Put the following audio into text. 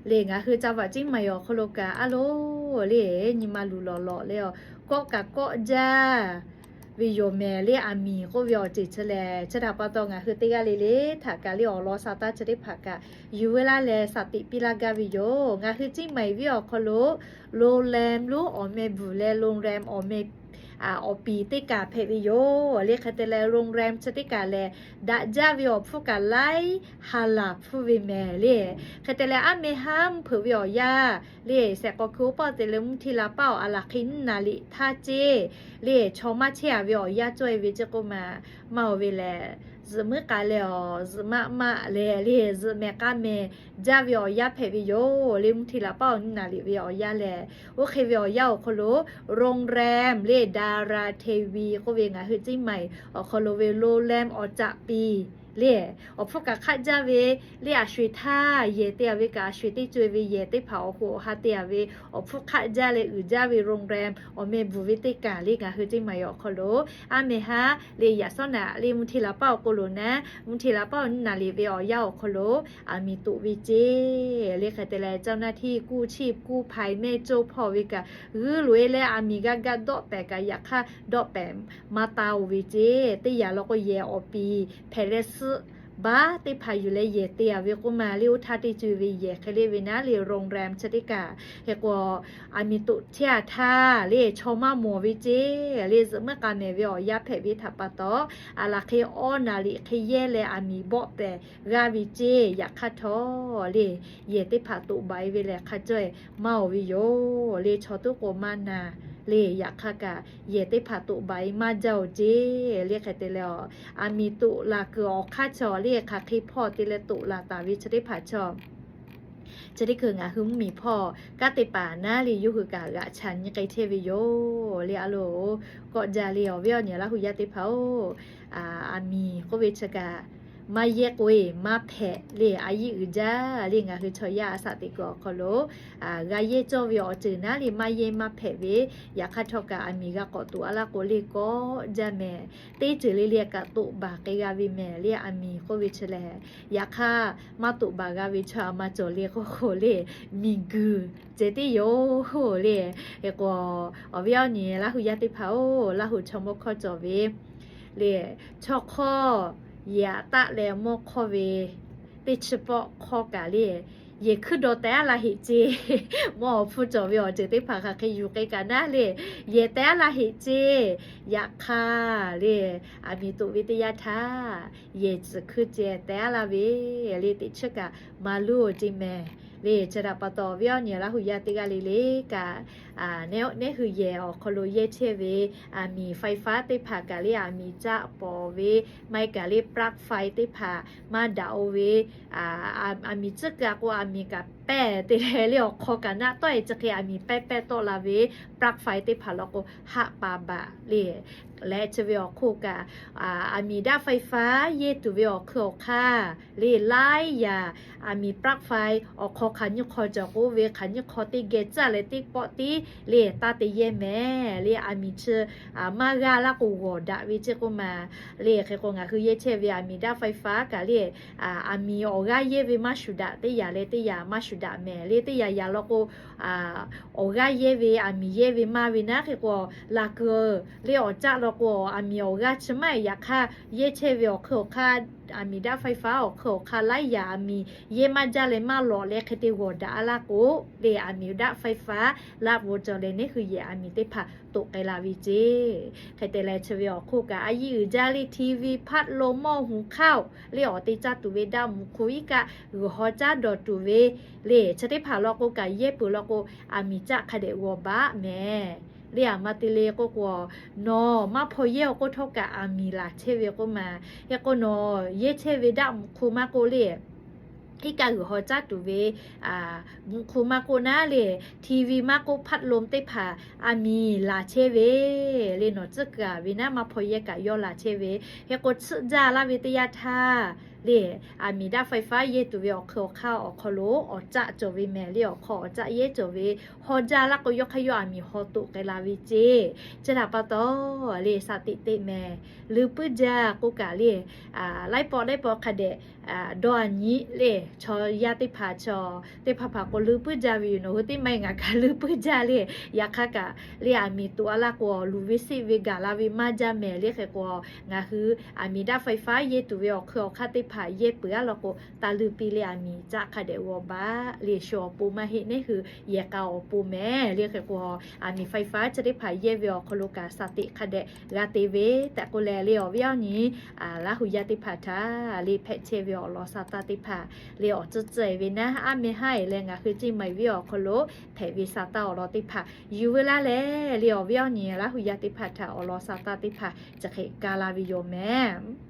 Le ngaˬ hui ca vaꞈ ceˉ maˬ awˬ hk'aw lo kaꞈ a loˬ le, nyi ma luˬ lawˬ lawꞈ le, kawˆ kaꞈ kawˆ jaˇ ve yoˬ mehˍ le. Aˬ miˍ k'oˆ ve awˬ ceuˬ chi lehˬ, chi htaꞈ pa taw ngaˬ hui teˇ g'aˇ le le htaꞈ kaꞈ le awˬ lawn sha taˇ chi teˇ hpaˍ kaꞈ yuˬ ve laˇ leh shaˍ tiꞈ piˇ laˇ gaˇ ve yoˬ. Ngaˬ hui ceˉ maˬ ve awˬ hk'aw lo โรงแรม lonˉ awˬ meh bvuhˬ leh โรงแรม awˬ meh awˬ piˍ teˇ kaˬ hpehꞈ ve yoˬ le. Hk'e te leh โรงแรม chi teˇ kaˬ lehˬ, daꞈ jaˇ ve awˬ hpfuhˇ kaꞈ laiˉ ha laˬ hpfuhˇ ve mehˍ le. Hk'e te leh aˉ meh haˉ mvuhˇ hpeuꞈ ve awˬ yanˇ le, shehˍ k'aw hkui oˇ paˆ te leh mvuhˇ hti la paˆ awˬ a laˬ hk'e nyiˇ naˍ riˍ htaˇ ceˇ le, chaw maˇ chehˇ a ve awˬ yanˇ cawˇ e ve ceˇ k'oˆ ma, maˇ oˬ ve lehˬ, zuhꞈ muiˉ k'a leh awˬ zuhꞈ maˆ maˆ leh le, zuhꞈ mehˍ k'a mehˍ jaˇ ve awˬ yanˇ hpehꞈ ve yoˬ le. Mvuhˇ hti la paˆ awˬ nyiˇ naˍ riˍ ve awˬ yanˇ leh, oˇ hk'e ve awˬ yanˇ awˬ hk'aw lo โรงแรม le ดาราเทวี k'oˆ ve ngaˬ hui ceˉ maˬ awˬ hk'aw lo ve โรงแรม awˬ caꞈ piˍ le, awˬ hpfuhˇ kaꞈ hk'aˆ jaˇ ve le, a sho-eˬ htaˇ yehˬ te a ve kaꞈ a sho-eˬ teˇ co e ve yehˬ teˇ hpaˍ awˬ hoꞈ awˬ ha te a ve awˬ hpfuhˇ hk'aˆ jaˇ leh uiˍ jaˇ ve โรงแรม awˬ meh bvuhˬ ve teˇ kaˬ le ngaˬ hui ceˉ maˬ awˬ hk'aw lo aˉ meh haˉ le, yaꞈ shawˉ naꞈ le mvuhˇ hti la paˆ awˬ hk'aw lo naˉ, mvuhˇ hti la paˆ awˬ nyiˇ naˍ riˍ ve awˬ yanˇ awˬ hk'aw lo aˬ miˍ toꞈ ve ceˇ le. Hk'e te leh เจ้าหน้าที่กู้ชีพ กู้ภัย mehˇ coˇ hpawˇ ve kaꞈ g'uiˇ loꞈ e leh aˬ miˍ g'a gaˆ dawˆ pehˍ kaꞈ yaꞈ hk'aˇ dawˆ pehˍ maˇ taˍ oˬ ve ceˇ. Teˇ yanˇ law k'o yehˬ awˬ piˍ hpehꞈ leh suhˆ baˆ teˇ hpaˍ yuˬ leh yehˬ te a ve k'oˆ ma le, oˇ htaˇ teˇ co e ve yehˬ hk'e le ve naˉ le โรงแรม chi teˇ kaˬ. Hk'e k'o aˬ miˍ toꞈ chehˇ a htaˇ le chaw maˇ mawˬ ve ceˇ le, zuhꞈ muiˉ k'a mehˍ ve awˬ yanˇ hpehꞈ ve htaꞈ pa taw, a laˬ hk'e awˇ naˍ riˍ hk'e yehˇ leh aˬ miˍ bawˆ pehˍ g'aˇ ve ceˇ. Yaꞈ hk'aˇ htawˇ le, yehˬ teˇ hpaˍ toꞈ baˬ e ve lehˬ hk'a cawˇ e maˇ oˬ ve yoˬ le. Chaw toˉ k'o maˇ na le, yaꞈ hk'aˇ kaꞈ yehˬ teˇ hpaˍ toꞈ baˬ e maˇ jaˇ oˬ ceˇ le. Hk'e te leh, aˬ miˍ toꞈ laˬ kuiˬ awˬ hk'aˇ chaw le hk'aˬ hk'e hpawˇ te leh toꞈ laˬ taˍ ve chi teˇ hpaˍ chaw chi teˇ hkui ngaˬ hui mvuhˇmiˬ hpawˇ kanˉ te paˍ naˉ le yawˇ hui kaꞈ g'aꞈ chaꞈ nyi k'ai chehˇ ve yoˬ le. A loˬ, kawˆ jaˇ le awˬ viˉ awˬ nyi Laˇ hu yaˇ teˇ hpaˍ-oˬ, aˬ miˍ k'oˆ ve chi kaꞈ maˇ yehˇ k'o e maˇ hpehꞈ le, a yiˇ uiˍ jaˇ le. Ngaˬ hui chaw yaˇ a shaꞈ teꞈ kuiˬ awˬ hk'aw lo g'a yehˇ cawˇ ve awˬ ceuˬ naˉ le maˇ yehˇ maˇ hpehꞈ ve, yaꞈ hk'aˇ htawˇ kaꞈ aˬ miˍ g'a k'awꞈ toꞈ a laˇ k'o le kawˆ jaˇ mehˍ. Teˇ ceuˬ le le kaꞈ toꞈ baˬ k'ai g'a ve mehˍ le aˬ miˍ k'oˆ ve chi lehˬ, yaꞈ hk'aˇ maˇ toꞈ baˬ g'a ve chaw a ma cawˬ le k'oˆ k'o le, miˬguiˬ ceh teˇ yoˬ le. Hk'e k'o, awˬ viˉ awˬ nyi Laˇ hu yaˇ teˇ hpaˍ-oˬ, Laˇ hu chaw mawˇ hkawˇ cawˬ ve le, chaw hk'awˇ yehˬ aꞈ taˆ leh mawˇ hkawˇ ve teˇ chi pawˆ hkawˇ kaꞈ le, yehˬ hkuiˇ daw teh aˉ la heꞈ ceˇ. Mawˇ awˬ hpfuhˇ cawˬ ve awˬ ceuˬ teˇ hpaˍ hk'aˬ hk'e yuˬ k'ai kaꞈ naˉ le, yehˬ teh aˉ la heꞈ ceˇ. Yaꞈ hk'aˇ le, aˬ miˍ toꞈ ve teˇ yanˇ htaˇ yehˬ tcuhˍ hkuiˇ ceh teh aˉ la ve le, teꞈ chiˉ kaꞈ maˍ luˇ oˬ ceˇ mehˍ le. Chi htaꞈ pa taw awˬ viˉ awˬ nyi Laˇ hu yaˇ teˇ g'aˇ le le kaꞈ, neˉ hui yehˬ awˬ hk'aw lo yehˇ chehˇ ve aˬ miˍ ไฟฟ้า teˇ hpaˍ kaꞈ le, aˬ miˍ caˆ pawˍ ve maˇ heˆ kaꞈ le ปลั๊กไฟ teˇ hpaˍ maˇ daꞈ oˬ ve, aˬ miˍ tcuhˉ kaꞈ k'o aˬ miˍ kaꞈ pehˇ te leh le awˬ hk'aw kaꞈ naˆ tawˆ e chi hk'e aˬ miˍ pehˇ pehˇ tawˆ la ve ปลั๊กไฟ teˇ hpaˍ law k'o haˆ pa baˬ le. Leh chi ve awˬ hk'oˆ kaꞈ, aˬ miˍ daꞈ ไฟฟ้า yehˇ tuˬ ve awˬ hk'ui awˬ hk'aˇ le laiˉ yaꞈ, aˬ miˍ ปลั๊กไฟ awˬ hk'aw hk'aˬ nyiˇ hk'aw cawˬ k'oˆ ve hk'aˬ nyiˇ hk'aw teˇ geh caˇ leh teˇ pawˆ tiˉ le taˇ te yehˇ mehˍ le. Aˬ miˍ chi maˇ g'aˇ laˇ k'o g'awˬ daꞈ ve ceˇ k'oˆ ma le. Hk'e k'o ngaˬ hui yehˇ chehˇ ve aˬ miˍ daꞈ ไฟฟ้า kaꞈ le, aˬ miˍ awˬ g'aˇ yehˇ ve maˇ shuˍ daꞈ, teˇ yaꞈ leh teˇ yaꞈ maˇ shuˍ daꞈ mehˍ le. Teˇ yaꞈ yaꞈ law k'o awˬ g'aˇ yehˇ ve aˬ miˍ yehˇ ve maˇ ve naˉ hk'e k'o, laˬ kuiˬ le awˬ caˆ law k'o aˬ miˍ awˬ g'aˇ chi maˇ e. Yaꞈ hk'aˇ yehˇ chehˇ ve awˬ hk'ui awˬ hk'aˇ, aˬ miˍ daꞈ ไฟฟ้า awˬ hk'ui awˬ hk'aˇ laiˉ yaꞈ aˬ miˍ yehˇ maˇ jaˇ leh maˇ lawꞈ leh hk'e te g'awˬ daꞈ a laˇ k'o le, aˬ miˍ daꞈ ไฟฟ้า laˆ vo cawˬ leh neˉ hui yehˬ aˬ miˍ teˇ hpaˍ toꞈ k'ai la ve ceˇ. Hk'e te leh chi ve awˬ hk'oˆ kaꞈ a yiˇ uiˍ jaˇ le ทีวี พัดลม หม้อหุงข้าว le awˬ te caˇ tuˬ ve daꞈ mvuhˇ hk'oˆ iˉ kaˆ g'uiˬ haw caˉ dawˬ tuˬ ve le chi teˇ hpaˍ law k'o kaꞈ yehˇ peuˬ law k'o aˬ miˍ caˆ hk'a dehꞈ g'awˬ baˆ mehˍ le. Aˬ ma te le k'oˆ k'o, nawˬ maˇ hpaw yehˇ awˬ k'oˆ htawˇ kaꞈ aˬ miˍ laˬ chehˇ ve k'oˆ ma. Hk'e k'o nawˬ yehˇ chehˇ ve daꞈ mvuhˇ hk'oˆ maˇ k'oˆ le, iˉ kaˆ g'uiˬ haw caˉ tuˬ ve mvuhˇ hk'oˆ maˇ k'oˆ naˉ le, ทีวี maˇ k'oˆ พัดลม teˇ hpaˍ aˬ miˍ laˬ chehˇ ve le. Nawˬ tcuhˉ kaꞈ ve naˉ maˇ hpaw yehˇ kaꞈ yawˇ laˬ chehˇ ve. Hk'e k'o tsuhˆ jaˇ laˇ ve teˇ yanˇ htaˇ le, aˬ miˍ daˆ ไฟฟ้า yehˇ tuˬ ve awˬ hk'ui awˬ hk'aˇ awˬ hk'aw lo awˬ caˆ cawˬ ve mehˍ le, awˬ hk'aw awˬ caˆ yehˇ cawˬ ve, haw jaˇ laˇ k'o yawˇ hk'aˇ yawˇ aˬ miˍ haw toꞈ k'ai la ve ceˇ. Chi htaꞈ pa taw le, shaˍ tiꞈ teˇ mehˍ, luiˇ puiˉ jaˇ k'oˆ kaꞈ le, laiˉ pawˆ laiˉ pawˆ hk'a dehꞈ dawˇ a nyi le, chaw yaˇ teˇ hpaˍ chaw teˇ hpaˍ hpaˍ k'o luiˇ puiˉ jaˇ ve yoˬ. Nawˬ hui teˇ maˇ ngaˬ kaꞈ luiˇ puiˉ jaˇ le. Yaꞈ hk'aˇ kaꞈ le, aˬ miˍ toꞈ a laˇ k'o, luˬ ve seˆ ve gaˬ la ve maˇ jaˇ mehˍ le. Hk'e k'o, ngaˬ hui aˬ miˍ daˆ ไฟฟ้า yehˇ tuˬ ve awˬ hk'ui awˬ hk'aˇ teˇ hpaˍ yehˇ peuˬ a law k'o, taˇ luˇ piˇ le, aˬ miˍ caˆ hk'a dehꞈ g'aw baˬ le. Shu awˬ pon maˇ heˆ, neˇ hui yehˬ k'a awˬ pon mehˍ le. Hk'e k'o, aˬ miˍ ไฟฟ้า chi teˇ hpaˍ yehˇ ve awˬ hk'aw lo kaꞈ shaˍ tiꞈ hk'a dehꞈ g'a te ve tehꞈ k'oˆ leh le, awˬ viˉ awˬ nyi Laˇ hu yaˇ teˇ hpaˍ htaꞈ le hpehꞈ chehˇ ve awˬ lawn sha taˇ teˇ hpaˍ le awˬ tcuhˉ tcuhˉ e ve naˉ, aˉ meh haˉ e leh ngaˬ hui ceˇ maˍ ve awˬ hk'aw lo hpehꞈ ve sha taˇ awˬ lawn teˇ hpaˍ yuˬ veu laˇ leh le, awˬ viˉ awˬ nyi Laˇ hu yaˇ teˇ hpaˍ htaꞈ awˬ lawn sha taˇ teˇ hpaˍ chi hk'e ka la ve yoˬ mehˍ.